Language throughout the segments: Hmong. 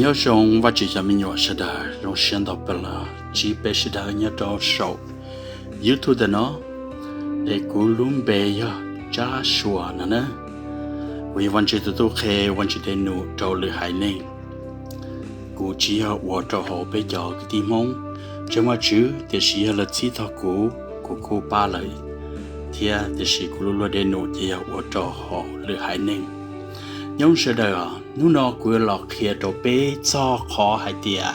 Nyob zoo Vajtswv cov me nyuam sawv daws, zoo siab ntau peb los ntsib peb sawv daws nyob rau saum YouTube ntawm no. Es kuv lub npe yog Tsab Suas no na. Kuv yog Vajtswv tus tub qhe, Vajtswv tej num rau lwm haiv neeg. Kuv tsis yog ua rau hauv peb cov kwv tij Hmoob tseem muaj tswv, tiam sis yog lawv txib txog kuv, kuv kuj pab lawv thiab, tiam sis kuv lub luag dej num ces yog ua rau hauv lwm haiv neeg. Nyob sawv daws, hnub no kuv yuav los qhia rau peb txog qhov hais tias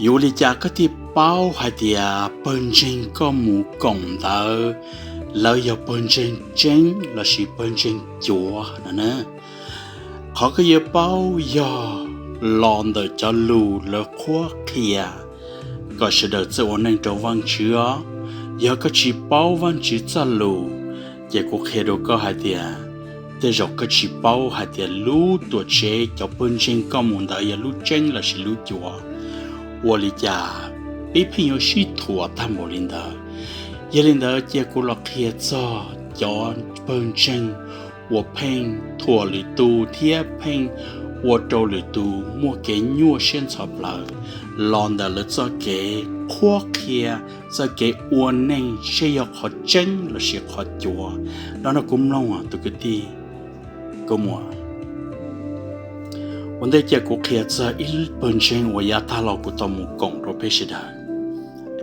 yuav ua li cas koj thiaj paub hais tias pawg ntseeg koj mus koom ntawd lawv yog pawg ntseeg tseeb lossis pawg ntseeg cuav no na. Qhov koj yuav paub yog los ntawm cov lus lawv qhuab qhia kom sawv daws txawj ua neej rau Vajtswv os. Yog koj tsis paub Vajtswv txoj lus, ces kuv qhia rau koj hais tias tej zaum koj tsis paub hais tias lub tuam tsev cov pawg ntseeg koj mus ntawd yog lub tseeb lossis lub cuav. Ua li cas peb pheej yuav sib thuam tag npaum li ntawd? Yog li ntawd cia kuv los qhia txog cov pawg ntseeg uas pheej thuam lwm tus thiab pheej ua rau lwm tus muaj kev nyuaj siab ntxhov plawv los ntawm lawv txoj kev qhuab qhia, txoj kev ua neej seb yog qhov tseeb lossis qhov cuav. Los nrog kuv mloog tus kwv tij, koj muam. Ua ntej cia kuv qhia txog ib pawg ntseeg uas yav tag los kuv tau mus koom rau peb sawv daws,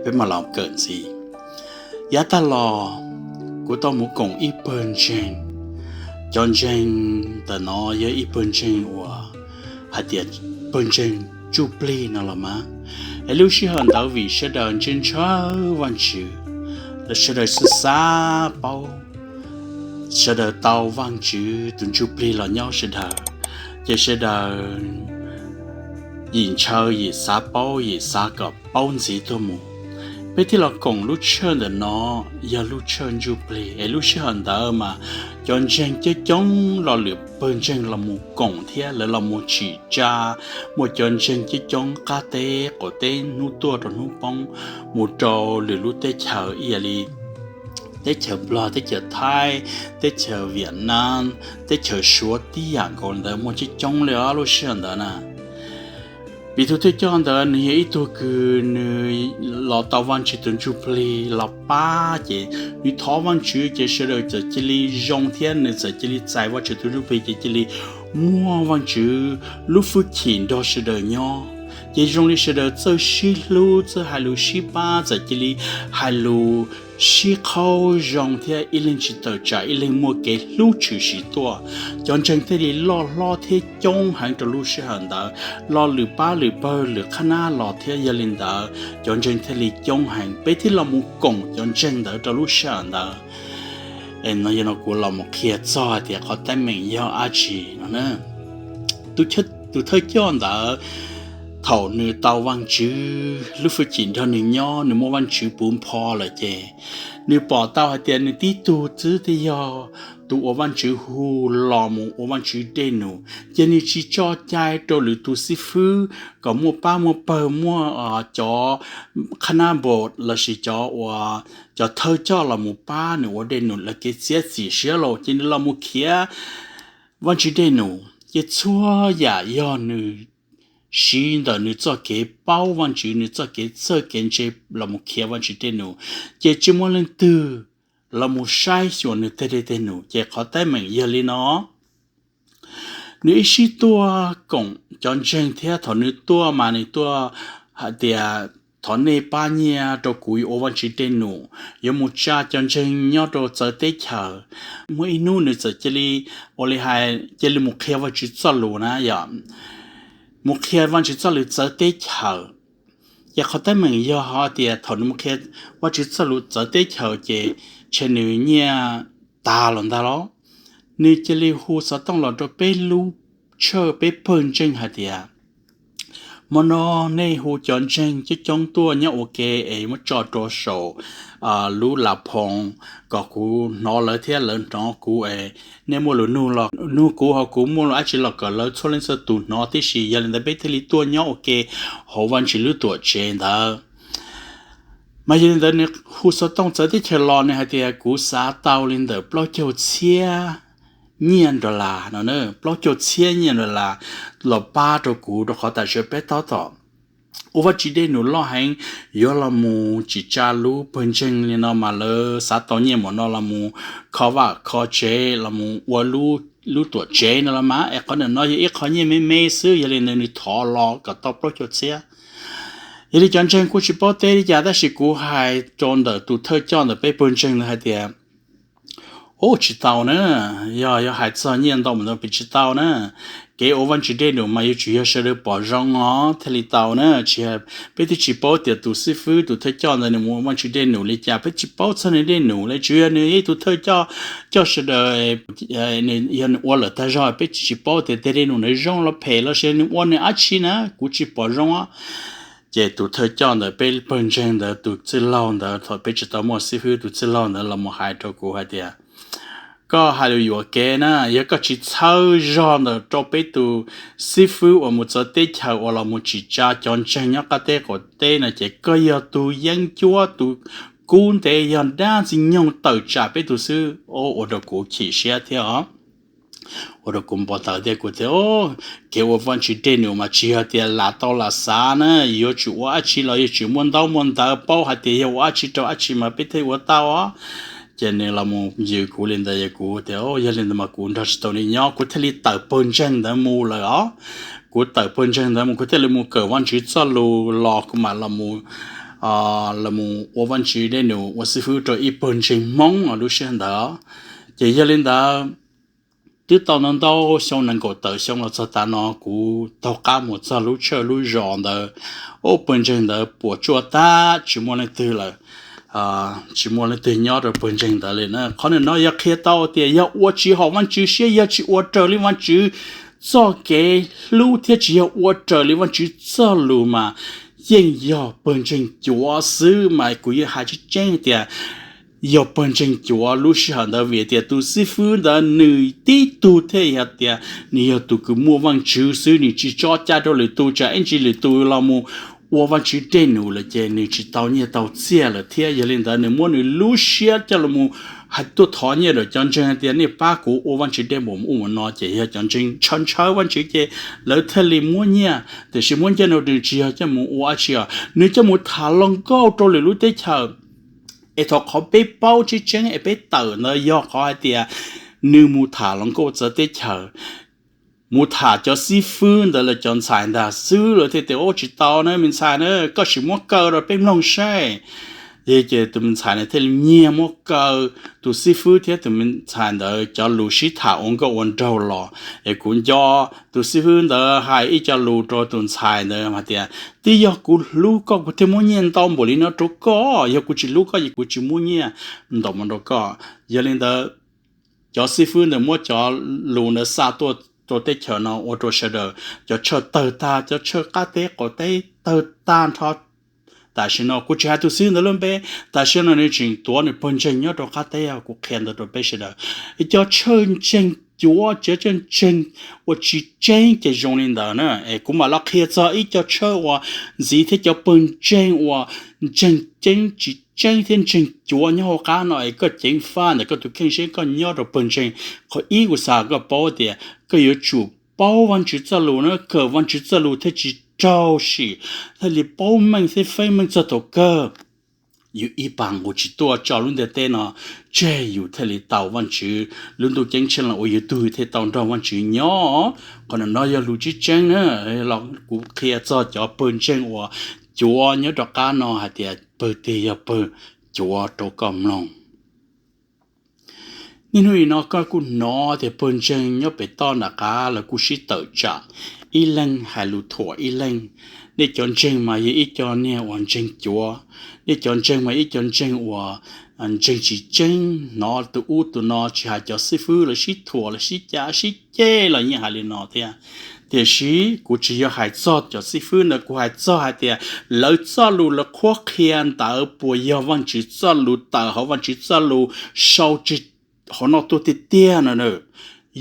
peb mam los kawm ntxiv. Yav tag los kuv tau mus koom ib pawg ntseeg. Cov ntseeg ntawm no yog ib pawg ntseeg uas hais tias pawg ntseeg ntsuj plig no los mas. Es lub sij hawm ntawd vim sawv daws ntshaw ntshaw Vajtswv, lawv sawv daws xav xav paub, sawv daws tau Vajtswv tus ntsuj plig los nyob sawv daws, ces sawv daws yim ntshaw yim xav paub yim xav kom paub ntxiv tuaj mus. Peb thiaj los koom lub tshawj ntawm no, yog lub tshawj ntsuj plig. Es lub sij hawm ntawd mas cov ntseeg coob coob los lwm pawg ntseeg los mus koom thiab lawv los mus tsim tsa, muaj cov ntseeg coob coob qab teb qaum teb, hnub tuaj rau hnub poob, mus rau lwm lub teb chaws ib yam li teb chaws Nplog, teb chaws Thaib, teb chaws Vietnam, teb chaws Suav tib yam nkaus ntawd muaj coob coob li os lub sij hawm ntawd na. Vim tus thawj coj ntawd nws yog ib tug kws nws los tau Vajtswv tus ntsuj plig los pab ces nws thov Vajtswv ces sawv daws txawm cia li zoo thiab nws txawm cia li txais Vajtswv tus ntsuj plig ces cia li muaj Vajtswv lub hwj chim nrog sawv daws nyob. Ces zoo li sawv daws txawj sib hlub, txawj hais lus sib pab, txawm cia li hais lus sib qhaub zoo thiab ib leeg tsis tawm tsam ib leeg muaj kev hlub tshwm sim tuaj. Cov ntseeg thiaj li loj hlob thiab coob heev rau lub sij hawm ntawd, los lwm pab lwm pawg lwm qhab nab los thiab. Yog li ntawd cov ntseeg thiaj li coob heev, peb thiaj los mus koom cov ntseeg ntawd rau lub sij hawm ntawd. Es no yog no kuv los mus qhia txog hais tias qhov teeb meem yog dab tsi no na. Tus thawj coj ntawd, thaum nws tau Vajtswv lub hwj chim nrog nws nyob, nws muaj Vajtswv puv npo lawm ces nws pom tau hais tias nws tib tug xwb thiaj yog tus uas Vajtswv hu los mus ua Vajtswv dej num, ces nws tsis tso cai rau lwm tus xib fwb kom muaj pab muaj pawg, muaj cov qhab nab npos lossis cov uas cov thawj coj los mus pab nws ua dej num lawv kev txiav txim siab los ces nws los mus khiav Vajtswv dej num. Ces txhua yam yog nws siv ntawm nws txoj kev paub Vajtswv, nws txoj kev txawj kev ntse los mus khiav Vajtswv dej num, ces tsis muaj leej twg los mus saib xyuas nws tej dej tej num. Ces qhov teeb meem yog li no, nws ib sib tuaj koom cov ntseeg thiab thaum nws tuaj mas nws tuaj hais tias, thov nej pab nyiaj rau kuv yuav ua Vajtswv dej num, yuav mus tsa cov ntseeg nyob rau txawv teb chaws. Muaj ib hnub nws txawm cia li, ua li hais cia li mus qhia Vajtswv txoj lus na yom, mus qhia Vajtswv txoj lus txawv teb chaws. Ces qhov teeb meem yog hais tias thaum nws mus qhia Vajtswv txoj lus txawv teb chaws ces ntshe nws nyiaj tag los ntag los, nws cia li hu xov tooj los rau peb lub tshawj peb pawg ntseeg hais tias, hmo no nej hu cov ntseeg coob coob tuaj nyob ua ke es muab tso rau saum lub la phoos kom kuv hnov lawv thiab lawv hnov kuv es nej muaj lus nug los nug kuv, ho kuv muaj lus dab tsi los kom lawv txhua leej txhua tus hnov tib si. Yog li ntawd peb thiaj li tuaj nyob ua ke hauv Vajtswv lub tuam tsev ntawd. Mas yog li ntawd nws hu xov tooj txawv teb chaws los, nws hais tias kuv xav tau li ntawm plaub caug txhiab nyiaj dollar no, plaub caug txhiab nyiaj dollar los pab rau kuv, rau qhov tam sim peb tab tom ua Vajtswv dej num loj heev, yuav los mus tsim tsa lub pawg ntseeg li no mas lawv xav tau nyiaj mus no los mus kho vaj kho tsev, los mus ua lub tuam tsev no los mas es qhov ntawm no yog ib qho nyiaj me me xwb, yog li ntawd nws thov los kom tau plaub caug txhiab. Yog li cov ntseeg kuj tsis paub teb li cas, tab sis kuv hais rau ntawm tus thawj coj ntawm peb pawg ntseeg ntawd hais tias, Ub, tsis tau na. Yog, yog hais txog nyiaj ntau mus ntawd peb tsis tau na. Kev ua Vajtswv dej num mas yuav tsum yog sawv daws pom zoo os thiaj li tau na. Tsis, peb twb tsis paub tias tus xib fwb tus thawj coj ntawd nws mus ua Vajtswv dej num li cas, peb tsis paub txog nws dej num li, tsuas yog nws ib tug thawj coj, coj sawv daws, yog nws ua lawm tag zog, peb tsis paub tias tej dej num nws zoo los phem los sis nws ua nws dab tsi na, kuv tsis pom zoo os. Ces tus thawj coj ntawd, peb pawg ntseeg ntawd tus txwj laug ntawd, thaum peb tsis tau muaj xib fwb, tus txwj laug ntawd los mus hais rau kuv hais tias, Koj hais lus yuam kev na, yog koj tsis txhawb zog ntawm rau peb tus xib fwb uas mus txawv teb chaws uas los mus tsim tsa cov ntseeg nyob qab teb qaum teb no ces koj yog tus yeeb ncuab tus kub ntev, yog dab ntxwg nyoog tawm tsam peb tus xwb. Ua rau kuv chim siab thiab os. Ua rau kuv npau taws thiab, kuv tias, Kev ua Vajtswv dej num mas tsis yog tias lam tau lam xav na, yuav tsum ua dab tsi los yuav tsum muaj ntaub muaj ntawv paub hais tias yog ua dab tsi rau dab tsi mas peb thiaj ua tau os. Ces nws los mus yws kuv li ntawd, kuv tias, Yog li ntawd mas kuv nrog tsis tau nws nyob, kuv thiaj li tawm pawg ntseeg ntawd mus lawm os. Kuv tawm pawg ntseeg ntawd mus, kuv thiaj li mus kawm Vajtswv txoj lus los kuv mam los mus, los mus ua Vajtswv dej num ua xib fwb rau ib pawg ntseeg Hmoob lub sij hawm ntawd. Ces yog li ntawd, twb tau ntau ntau xyoo, nees nkaum tawm xyoo los txog tav no, kuv taug qab mus txog lub tshawj lub zos ntawd, ua pawg ntseeg ntawd puas tsuaj tag, tsis muaj leej twg lawm, tsis muaj leej twg nyob rau pawg ntseeg ntawd li na. Qhov ntawm no yog qhia tau tias yog ua tsis haum Vajtswv siab, yog tsis ua raws li Vajtswv txoj kev hlub thiab tsis yog ua raws li Vajtswv txoj lus mas yeej yog pawg ntseeg cuav xwb. Mas kuv yeej hais tseeb tseeb tias yog pawg ntseeg cuav lub sij hawm ntawd, vim tias tus xib fwb ntawd nws tib tug thiaj yog tias nws yog tus kws muaj Vajtswv xwb, nws tsis tso cai rau lwm tus, tsam ib ntsis lwm tus los mus ua Vajtswv dej num lawm ces nws tsis tau nyiaj tau txiaj lawm thiab. Yog li ntawd nws muab nws lub siab coj los mus hais tuaj thov nyiaj rau cov ntseeg hais tias, Nej pab kuv ua Vajtswv dej num ua no. Ces yog cov ntseeg ntshaw ntshaw Vajtswv ces lawv thiaj li muab nyiaj, tiam sis muab nyiaj no nws tsis yog coj mus ua dab tsi os, nws coj mus tham hluas nkauj rau lwm lub teb chaws es thaum qhov peb paub tseeb tseeb es peb tawm ntawd yog qhov hais tias nws mus tham hluas nkauj txawv teb chaws, mus tham cov xib fwb ntawd lawv cov ntxhais ntag xwb, lawv thiaj tias, Ub, tsis tau na me ntxhais na, koj sim muab kaw rau peb mloog saib. Ces tus me ntxhais ntawd thiaj li nyiag muab kaw tus xib fwb thiab tus me ntxhais ntawd cov lus sib tham ua nkauj ua nraug los. Es kuv nco tus xib fwb ntawd hais ib co lus rau tus ntxhais ntawd hais tias, Twb yog kuv hlub koj kuv thiaj muab nyiaj ntau npaum li no rau koj, yog kuv tsis hlub koj ces kuv tsis muab nyiaj ntau mus rau koj. Yog li ntawd, cov xib fwb ntawd muab cov lus ntawd xa tuaj rau teb chaws no ua rau sawv daws cov chaw tawg tag, cov chaw qab teb qaum teb tawg tag nrho. Tam sim no kuv tsis hais tus xib fwb ntawd lub npe, tam sim no nws tseem tuav nws pawg ntseeg nyob rau qab teb, kuv qhia ntawd rau peb sawv daws. Cov chaw ntseeg cuav, cov chaw ntseeg uas tsis tseeb ces zoo li ntawd na. Es kuv mam los qhia txog ib co chaw uas ntxiv thiab cov pawg ntseeg uas ntseeg ceeb tsis tseeb thiab ntseeg cuav nyob hauv qab no es koj ceev faj ntawm koj tus kheej seb koj nyob rau pawg ntseeg. Qhov ib kuv xav koj paub tias koj yuav tsum paub Vajtswv txoj lus na, kawm Vajtswv txoj lus thiaj tsis raug sim, thiaj li paub meej thiab feeb meej txog thaum kawg yus ib pab nqus tsis tuaj tso lub ntiaj teb no tseg, yus thiaj li tau Vajtswv lub ntuj ceeb tsheej los ua yus tug thiaj tau nrog Vajtswv nyob. Qhov no yog lus tseeb tseeb na. Los kuv qhia txog cov pawg ntseeg uas cuav nyob rov qab no hais tias pawg twg yog pawg cuav rau koj mloog. Niaj hnub nim no koj kuj hnov tias pawg ntseeg nyob pem toj nram qab lawv kuj sib tawm tsam, ib leeg hais lus thuam ib leeg. Nej cov ntseeg mas yog ib co niag uas ntseeg cuav, nej cov ntseeg mas ib co ntseeg uas ntseeg tsis tseeb, hnov tus ub tus no tsis hais cov xib fwb los sib thuam los sib cav sib ceg los yeej hais li no thiab. Tiam sis kuv tsis yog hais txog cov xib fwb ntawd, kuv hais txog hais tias lawv txoj lus lawv qhuab qhia ntawd puas yog Vajtswv txoj lus, tawm hauv Vajtswv txoj lus sau tseg hauv no tuaj tiag tiag no na.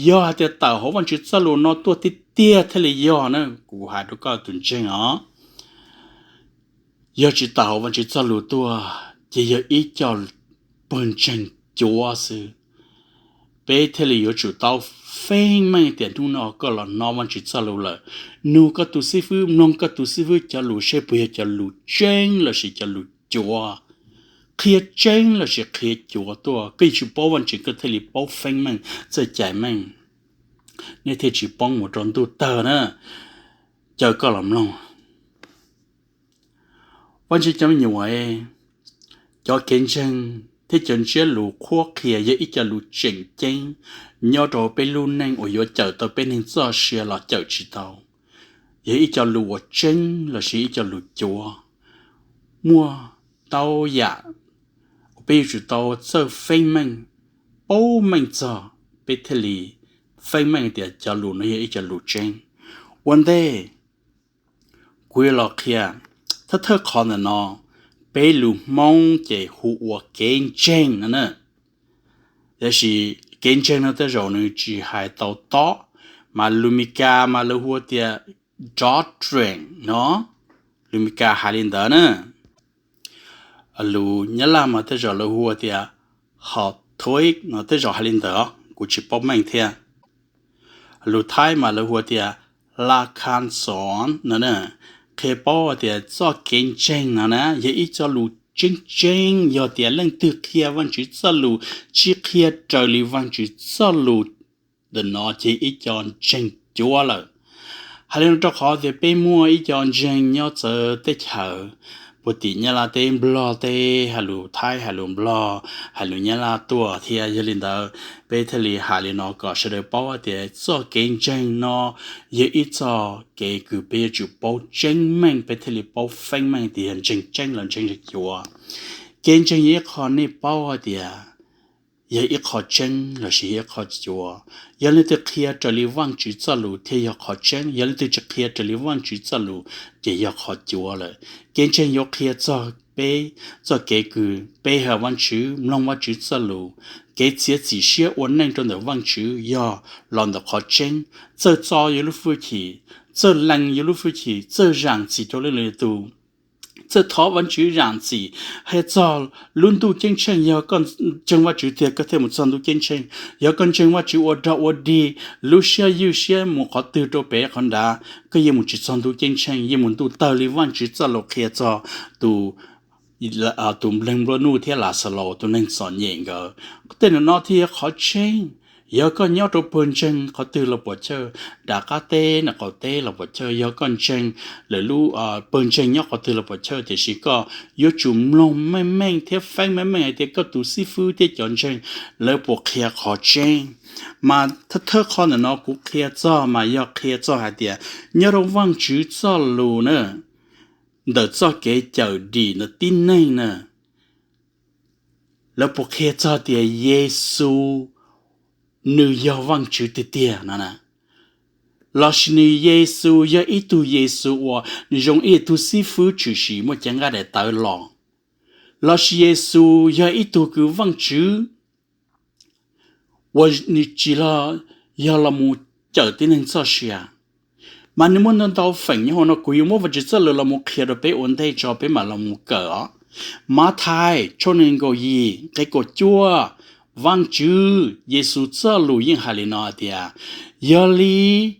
Yog hais tias tawm hauv Vajtswv txoj lus no tuaj tiag tiag thiaj li yog na. Kuv hais rau koj tus ntseeg os, yog tsis tawm hauv Vajtswv txoj lus tuaj ces yog ib co pawg ntseeg cuav xwb. Peb thiaj li yuav tsum tau feeb meej tias hnub no koj los hnov Vajtswv txoj lus lawm, nug koj tus xib fwb, mloog koj tus xib fwb cov lus seb puas yog cov lus tseeb lossis cov lus cuav, qhia tseeb lossis qhia cuav tuaj. Koj yuav tsum paub Vajtswv koj thiaj li paub feeb meej txoj cai meej, nej thiaj tsis poob mus rau ntuj tawg na. Caw koj los mloog. Vajtswv cov me nyuam, cov kev ntseeg thiab cov ntsiab lus qhuab qhia yog ib co lus tseem ceeb nyob rau peb lub neej uas yuav cawm tau peb neeg txoj sia los cawm tsis tau. Yog ib co lus uas tseeb lossis ib co lus cuav, muaj tau yam uas peb yuav tsum tau txawj feeb meej, paub meej txog, peb thiaj li feeb meej tias cov lus no yog ib co lus tseeb. Ua ntej kuv yuav los qhia thawj thawj qhov ntawm no, peb lus Hmoob ces hu ua kev ntseeg no na. Tiam sis kev ntseeg no tej zaum nws tsis hais tau tob, mas lus Mis Kas mas lawv hu tias doctrine no, lus Mis Kas hais li ntawd na. Lus Nyab Laj mas tej zaum lawv hu tias học thuyết no, tej zaum hais li ntawd, kuv tsis paub meej thiab. Lus Thaib mas lawv hu tias hla kham xon no, qhia paub tias txoj kev ntseeg no na yog ib co lus tseeb tseeb. Yog tias leej twg qhia Vajtswv txoj lus tsis qhia raws li Vajtswv txoj lus, ntawm no ces ib co ntseeg cuav lawm. Hais li no rau qhov tias peb muaj ib co ntseeg nyob txawv teb chaws, puag tim Nyab Laj teb, Nplog teb, hais lus Thaib, hais lus Nplog, hais lus Nyab Laj tuaj thiab. Yog li ntawd peb thiaj li hais li no kom sawv daws paub tias txoj kev ntseeg no yog ib txoj kev kws peb yuav tsum paub tseeb meej, peb thiaj li paub feeb meej tias yog ntseeg tseeb los ntseeg cuav. Kev ntseeg yog ib qho nej paub hais tias yog ib qho tseeb lossis yog ib qho cuav. Yog leej twg qhia raws li Vajtswv txoj lus thiaj yog qhov tseeb, yog leej twg tsis qhia raws li Vajtswv txoj lus ces yog qhov cuav lawm. Kev ntseeg yuav qhia txog peb txoj kev kws peb hawm Vajtswv, mloog Vajtswv txoj lus. Kev txiav txim siab ua neej rau ntawm Vajtswv yog los ntawm qhov tseeb. Txawj txo yus lub hwj chim, txawj lees yus lub hwj chim, txawj zaam txim rau leej lwm tus, txawj thov Vajtswv zaam txim. Hais txog lub ntuj ceeb tsheej, yog koj ntseeg Vajtswv tiag koj thiaj mus txog ntuj ceeb tsheej. Yog koj ntseeg Vajtswv ua rog ua dig, lub siab ywj siab mus qhov twg rau pem qhov nrad, koj yeej mus tsis txog ntuj ceeb tsheej, yeej mus ntuj tawg li Vajtswv txoj lus qhia txog tus, tus npleeg nplua nuj thiab Laxalaus tus neeg txom nyem nkawd. Tej no thiaj yog qhov tseeb. Yog koj nyob rau pawg ntseeg qhov twg los puam chawj, nram qab teb nram qaum teb los puam chawj, yog koj ntseeg lawm lub pawg ntseeg nyob qhov twg los puam chawj, tiam sis koj yuav tsum mloog meej meej thiab feeb meej meej hais tias koj tus xib fwb thiab cov ntseeg lawv puas qhia qhov tseeb. Mas thawj qhov ntawm no kuv qhia txog mas yog qhia txog hais tias nyob rau Vajtswv txoj lus na, ntawm txoj kev cawm dim ntawm tib neeg na, lawv puas qhia txog tias Yexus nws yog Vajtswv tiag tiag no na, lossis nws, Yexus yog ib tug Yexus uas nws zoo ib tug xib fwb tshwm sim muaj cev nqaij daim tawv los, lossis Yexus yog ib tug kws Vajtswv uas nws tsis yog los mus cawm tib neeg txoj sia. Mas nws muaj ntau ntau feem nyob hauv no, kuv yuav muab Vajtswv txoj lus los mus qhia rau peb ua ntej tso peb mam los mus kawm os. Mathais tshooj nees nkaum yim nqe kaum cuaj, Vajtswv, Yexus txoj lus yeej hais li no hais tias, yog li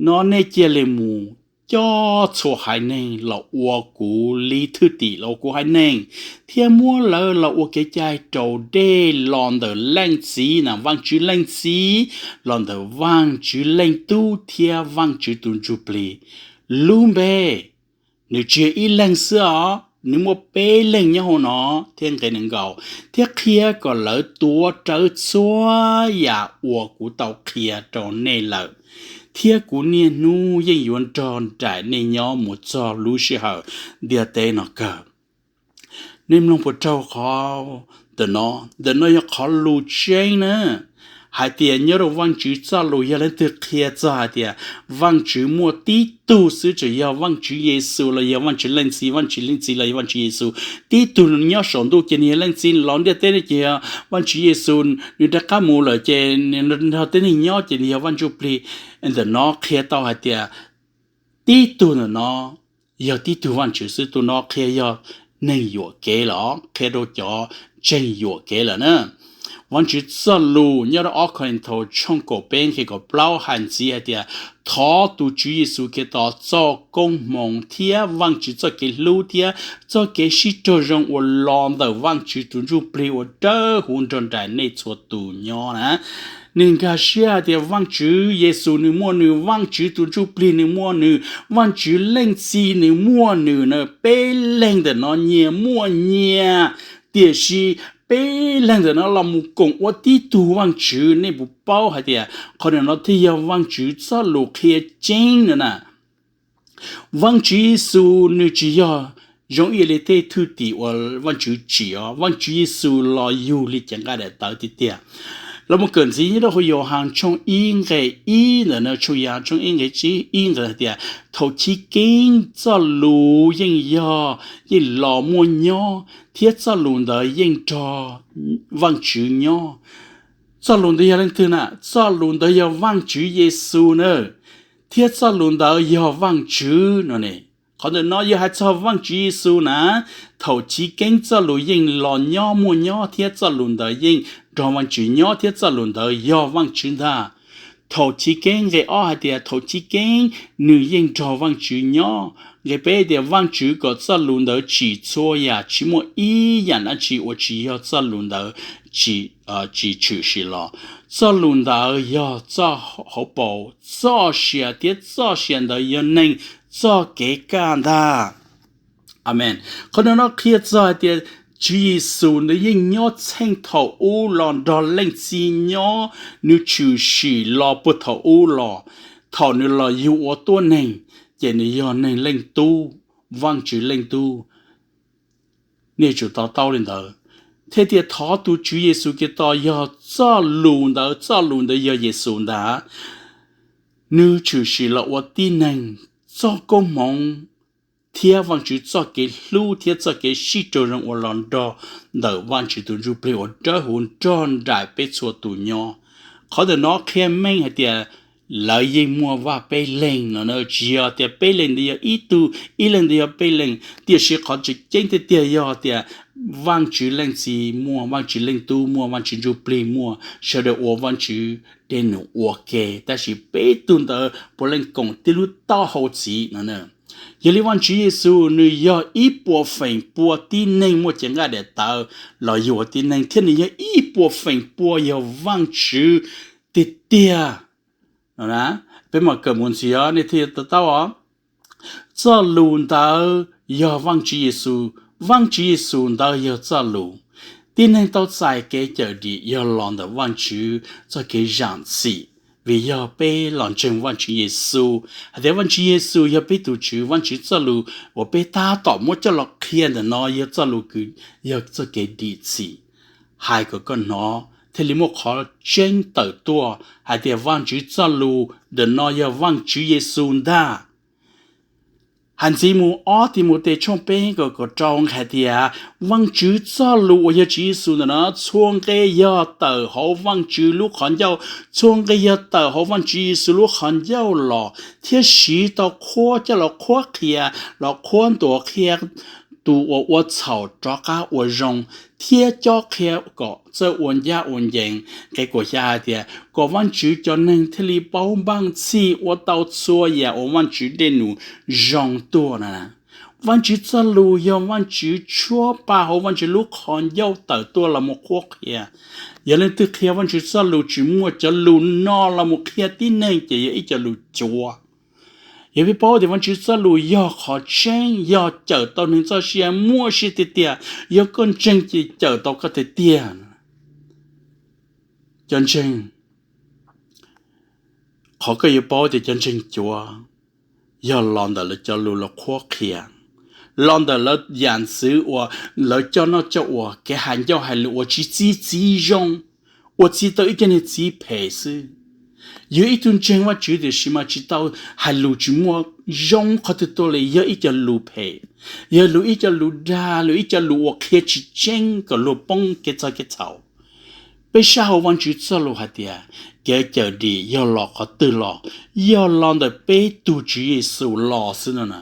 no nej cia li mus coj txhua haiv neeg los ua kuv li thwj tim los ua kuv haiv neeg, thiab muab lawv los ua kev cai raus dej los ntawm Leej Txiv na, Vajtswv Leej Txiv, los ntawm Vajtswv Leej Tub thiab Vajtswv tus Ntsuj Plig lub npe. Nws tsis yog ib leeg xwb os, nws muaj peb leeg nyob hauv no. Thiab nqe nees nkaum, thiab qhia kom lawv tuav rawv txhua yam uas kuv tau qhia rau nej lawm, thiab kuv niaj hnub yeej yuav nrog nraim nej nyob mus txog lub sij hawm ntiaj teb no kawg. Nej mloog puas raug qhov ntawm no? Ntawm no yog qhov lus tseeb na, hais tias nyob rau Vajtswv txoj lus yog leej twg qhia txog hais tias Vajtswv muaj tib tug xwb, tsuas yog Vajtswv Yexus los yog Vajtswv Leej Txiv, Vajtswv Leej Txiv los yog Vajtswv Yexus, tib tug nyob saum ntuj ces nws yog Leej Txiv, los ntiaj teb no ces yog Vajtswv Yexus, nws rov qab mus lawm ces nws nrog tib neeg nyob ces nws yog Vaj Ntsuj Plig. Ntawm no qhia tau hais tias tib tug ntawm no yog tib tug Vajtswv xwb. Tus no qhia yog neeg yuam kev lawm, qhia rau cov ntseeg yuam kev lawm na. Vaajtswv txoj lus nyob rau ob Kauleethaus tshooj kaum peb nqe kaum plaub hais ntxiv hais tias, thov tus Tswv Yexus Khetos txoj koob hmoov thiab Vaajtswv txoj kev hlub thiab txoj kev sib raug zoo uas los ntawm Vaajtswv tus Ntsujplig ua dawb huv nrog nraim nej txhua tus nyob na. Nwg nkag siab hais tias Vaajtswv Yexus nwg muaj nwg, Vaajtswv tus Ntsujplig nwg muaj nwg, Vaajtswv Leej Txiv nwg muaj nwg na. Peb leeg ntawm no nyias muaj nyias, tiam sis peb leeg ntawm no los mus koom ua tib tug Vaajtswv. Nej puas paub hais tias qhov ntawm no thiaj yog Vaajtswv txoj lus qhia ceeb no na? Vaajtswv Yexus nwg tsis yog zoo ib yam li tej thwj tim uas Vaajtswv tsim os. Vaajtswv Yexus los yug li cev nqaij daim tawv tiag tiag. Los mus kawm ntxiv nyob rau hauv Yauhas tshooj ib nqe ib ntawm no, tshooj Yauhas tshooj ib nqe ib nqe hais tias, thaum chiv keeb txoj lus yeej yog, yeej los muaj nyob, thiab txoj lus ntawd yeej nrog Vaajtswv nyob. Txoj lus ntawd yog leej twg na? Txoj lus ntawd yog Vaajtswv Yexus na, thiab txoj lus ntawd yog Vaajtswv no ne. Qhov ntawm no yog hais txog Vaajtswv Yexus na. Thaum chiv keeb txoj lus yeej los nyob muaj nyob thiab txoj lus ntawd yeej nrog Vaajtswv nyob thiab txoj lus ntawd yog Vaajtswv ntag. Thaum chiv keeb, nqe ob hais tias thaum chiv keeb nws yeej nrog Vaajtswv nyob. Nqe peb tias Vaajtswv kom txoj lus ntawd tsim txhua yam, tsis muaj ib yam dab tsi uas tsis yog txoj lus ntawd tsim tshwm sim los. Txoj lus ntawd yog txoj hauv paus, txoj sia thiab txoj sia ntawd yog neeg txoj kev kaj ntag. Amees. Qhov ntawm no qhia txog hais tias Tswv Yexus nws yeej nyob txheej thaum ub los nrog Leej Txiv nyob, nws tshwm sim los puag thaum ub los. Thaum nws los yug ua tuab neeg, ces nws yog neeg Leej Tub, Vaajtswv Leej Tub. Nej tsum to taub li ntawd. Thiaj tias thov tus Tswv Yexus Khetos yog txoj lus ntawd, txoj lus ntawd yog Yexus ntag. Nws tshwm sim los ua tib neeg, txoj koob hmoov thiab Vaajtswv txoj kev hlub thiab txoj kev sib raug zoo uas los nrog ntawm Vaajtswv tus Ntsujplig uas dawb huv nrog nraim peb txhua tus nyob. Qhov ntawm no qhia meej hais tias lawv yeej muaj Vaj Peb Leeg no, tsis yog tias peb leeg ntawd yog ib tug, ib leeg ntawd yog peb leeg. Tiam sis qhov tseem ceeb tiag tiag yog tias Vaajtswv Leej Txiv muaj, Vaajtswv Leej Tub muaj, Vaajtswv Ntsujplig muaj, sawv daws ua Vaajtswv dej num ua ke, tab sis peb tug ntawd puav leej koom tib lub taub hau txiv no. Yog li Vaajtswv Yexus nws yog ib puas feem pua tib neeg muaj cev nqaij daim tawv los yug ua tib neeg, thiab nws yog ib puas feem pua yog Vaajtswv tiag tiag. Peb mam kawm mus ntxiv nej thiaj to taub os. Txoj lus ntawd yog Vaajtswv Yexus, Vaajtswv Yexus ntawd yog txoj lus. Tib neeg tau txais kev cawm dim yog los ntawm Vaajtswv txoj kev zaam txim, vim yog peb los ntseeg Vaajtswv Yexus, hais tias Vaajtswv Yexus yog peb tus Tswv, Vaajtswv txoj lus uas peb tab tom muab coj los qhia ntawm no yog txoj lus kws yog txoj kev dim txim. Hais kom koj hnov thiaj li muaj qhov tseeb tawm tuaj hais tias Vaajtswv txoj lus ntawm no yog Vaajtswv Yexus ntag. Hais ntxiv mus ob Timautes tshooj peb nqe kaum rau hais tias Vaajtswv txoj lus uas yog Tswv Yexus ntawm no txhua nqe yog tawm hauv Vaajtswv lub qhov ncauj, txhua nqe yog tawm hauv Vaajtswv Yexus lub qhov ncauj los thiab siv tau qhuab coj los qhuab qhia, los qhuab ntuas qhia tus uas ua txhaum rov qab ua zoo, thiab cob qhia kom txawj ua ncaj ua ncees. Nqe kaum xya hais tias kom Vaajtswv cov neeg thiaj li paub npaaj txhij ua tau txhua yam uas Vaajtswv dej num zoo tuaj na. Vaajtswv txoj lus yog Vaajtswv tshuab pa hauv Vaajtswv lub qhov ncauj tawm tuaj los mus qhuab qhia. Yog leej twg qhia Vaajtswv txoj lus tsis muaj cov lus no los mus qhia tib neeg ces yog ib co lus cuav. Yog peb paub tias Vaajtswv txoj lus yog qhov tseeb, yog cawm tau neeg txoj sia muaj sia tiag tiag, yog koj ntseeg ces cawm tau koj tiag tiag. Cov ntseeg, qhov koj yuav paub tias cov ntseeg cuav yog los ntawm lawv cov lus los qhuab qhia, los ntawm lawv yam ntxwv uas lawv coj noj coj ua, kev hais ncauj hais lus uas tsis txi txiv zoo, uas txi tau ib co niag txiv phem xwb. Yog ib tug ntseeg Vaajtswv tiam sis mas tsis tau, hais lus tsis muaj zoo qhov twg tuaj li, yog ib co lus phem, yog lus ib co lus dag, lus ib co lus uas qhia tsis tseeb kom luag poob kev txog kev txhaum. Peb saib hauv Vaajtswv txoj lus hais tias kev cawm dim yog los qhov twg los? Yog los ntawm peb tug Tswv Yexus los xwb no na.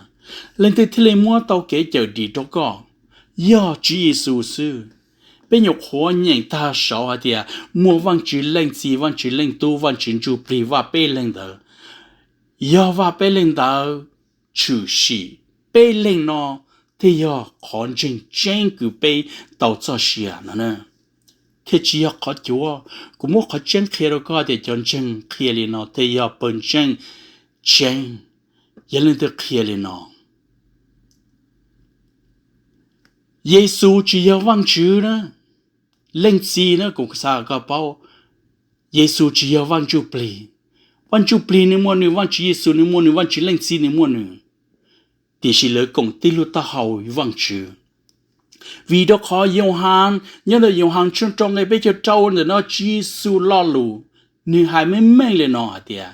Leej twg thiaj li muab tau kev cawm dim rau koj? Yog Tswv Yexus xwb. Peb nyuam qhuav nyeem tag saud hais tias muaj Vaajtswv Leej Txiv, Vaajtswv Leej Tub, Vaajtswv Ntsuj Plig, Vaaj Peb Leeg ntawd. Yog Vaaj Peb Leeg ntawd tshwm sim, Peb Leeg no thiaj yog qhov ntseeg tseeb kws peb tau txoj sia no. Thiaj tsis yog qhov cuav. Kuv muab qhov tseeb qhia rau koj tias cov ntseeg qhia li no thiaj yog pawg ntseeg tseeb. Yog leej twg qhia li no? Yexus tsis yog Vaajtswv na, Leej Txiv na, kuv xav koj paub. Yexus tsis yog Vaaj Ntsuj Plig. Vaaj Ntsuj Plig nws muaj nws, Vaajtswv Yexus nws muaj nws, Vaajtswv Leej Txiv nws muaj nws. Tiam sis lawv koom tib lub taub hau Vaajtswv. Vim rau qhov Yauhas, nyob ntawm Yauhas tshooj rau nqe peb caug rau ntawm no Tswv Yexus lo lus, nws hais meej meej li no hais tias,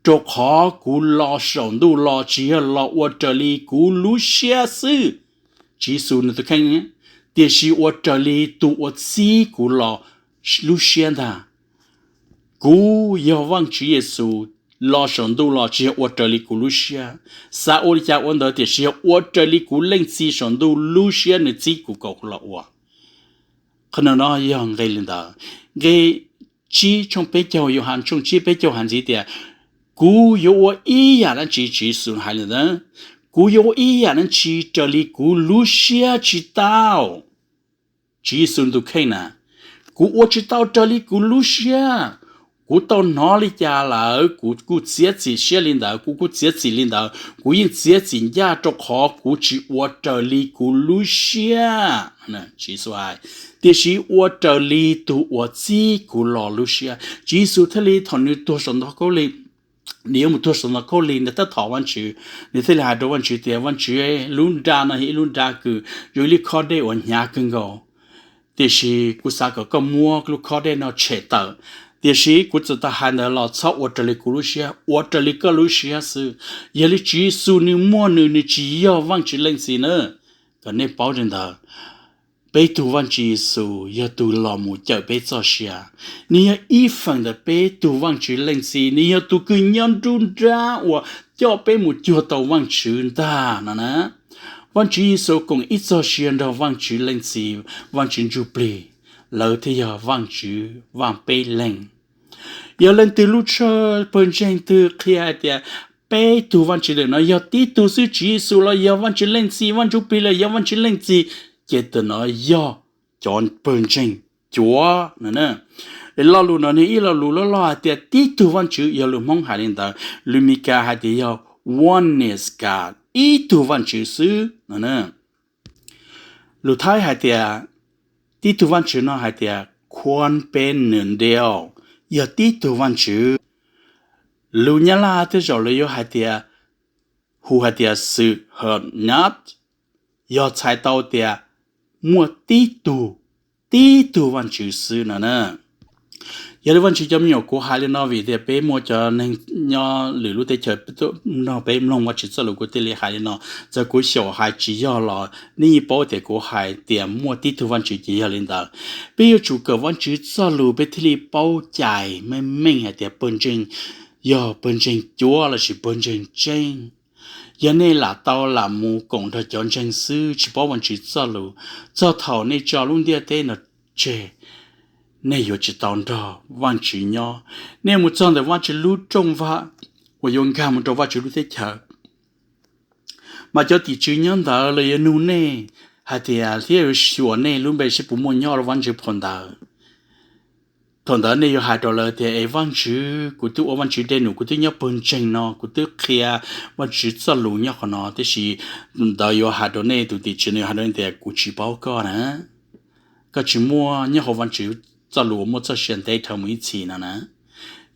rau qhov kuv los saum ntuj los tsis yog los ua raws li kuv lub siab xwb, Tswv Yexus nws tus kheej, tiam sis ua raws li tus uas txib kuv los lub siab ntag. Kuv yog Vaajtswv Yexus, los saum ntuj los tsis yog ua raws li kuv lub siab, xav ua li cas ua ntawd, tiam sis yog ua raws li kuv Leej Txiv saum ntuj lub siab nws txib kuv kom kuv los ua. Qhov no yog nqe li ntawd. Nqe tsib tshooj peb caug, Yauhas tshooj tsib peb caug hais ntxiv tias, kuv yuav ua ib yam dab tsi, Tswv Yexus hais li ntawd, kuv yuav ua ib yam dab tsi raws li kuv lub siab tsis tau. Tswv Yexus tus kheej na, kuv ua tsis tau raws li kuv lub siab. Kuv tau hnov li cas lawm kuv kuj txiav txim siab li ntawd, kuv kuj txiav txim li ntawd, kuv yeej txiav txim ncaj rau qhov kuv tsis ua raws li kuv lub siab, Tswv Yexus hais, tiam sis ua raws li tus uas txib kuv los lub siab. Tswv Yexus thiaj li thaum nws tuag saum ntoo khaub lig, nws yuav mus tuag saum ntoo khaub lig, nws tab tom thov Vaajtswv, nws thiaj li hais rau Vaajtswv tias, Vaajtswv, lub nra no yog ib lub nra kws zoo ib lub khob dej uas hnyav kawg nkaus, tiam sis kuv xav kom koj muab lub khob dej no tshem tawm, tiam sis kuv txawm tau hais ntawd los txhob ua raws li kuv lub siab, ua raws li koj lub siab xwb. Yog li Tswv Yexus nws muaj nws, nws tsis yog Vaajtswv Leej Txiv na. Kom nej paub li ntawd, peb tug Vaajtswv Yexus yog tus los mus cawm peb txoj sia. Nws yog ib feem ntawm peb tug Vaajtswv Leej Txiv, nws yog tus kws nyob nruab nrab uas coj peb mus cuag tau Vaajtswv ntag no na. Vaajtswv Yexus koom ib txog sia nrog Vaajtswv Leej Txiv, Vaajtswv Ntsuj Plig, lawv thiaj yog Vaajtswv Vaaj Peb Leeg. Yog leej twg lub tshawj pawg ntseeg twg qhia hais tias peb tug Vaajtswv ntawm no yog tib tug xwb, Tswv Yexus los yog Vaajtswv Leej Txiv, Vaaj Ntsuj Plig los yog Vaajtswv Leej Txiv, ces tus no yog cov pawg ntseeg cuav no. Lo lus no nws ib lo lus loj loj hais tias tib tug Vaajtswv, yog lus Hmoob hais li ntawd. Lus Mis Kas hais tias yog oneness God, ib tug Vaajtswv xwb no. Lus Thaib hais tias tib tug Vaajtswv no hais tias Kuan Pe Nws Ntiau, yog tib tug Vaajtswv. Lus Nyab Laj tej zaum lawv yuav hais tias, hu hais tias Xwm Hawm Nab, yog txhais tau tias muaj tib tug, tib tug Vaajtswv xwb no na. Yog li Vaajtswv cov me nyuam, kuv hais li no vim tias peb muaj cov neeg nyob lwm lub teb chaws nrog peb mloog Vaajtswv txoj lus, kuv thiaj li hais li no. Txawm kuv xyaum hais tsis yog los nej yeej paub tias kuv hais tias muaj tib tug Vaajtswv ces yog li ntawd. Peb yuav tsum kawm Vaajtswv txoj lus peb thiaj li paub cai meej meej hais tias pawg ntseeg yog pawg ntseeg cuav lossis pawg ntseeg tseeb. Yog nej lam tau lam mus koom nrog cov ntseeg xwb tsis paub Vaajtswv txoj lus, txog thaum nej tso lub ntiaj teb no tseg, nej yuav tsis tau nrog Vaajtswv nyob. Nej mus txog ntawm Vaajtswv lub rooj vag uas yuav nkag mus rau Vaajtswv lub teb chaws, mas cov tim tswv nyob ntawd los yuav nug nej hais tias, thiab yuav xyuas nej lub npe seb puas muaj nyob rau Vaajtswv phau ntawv. Thaum ntawd nej yuav hais rau lawv tias, es Vaajtswv, kuv twb ua Vaajtswv dej num, kuv twb nyob pawg ntseeg no, kuv twb qhia Vaajtswv txoj lus nyob qhov no, tiam sis ntawd yuav hais rau nej, tus tim tswv no yuav hais rau nej tias, kuv tsis paub koj na. Koj tsis muaj nyob hauv Vaajtswv txoj lus uas muaj txoj sia ntev dhawv mus ib txhis no na.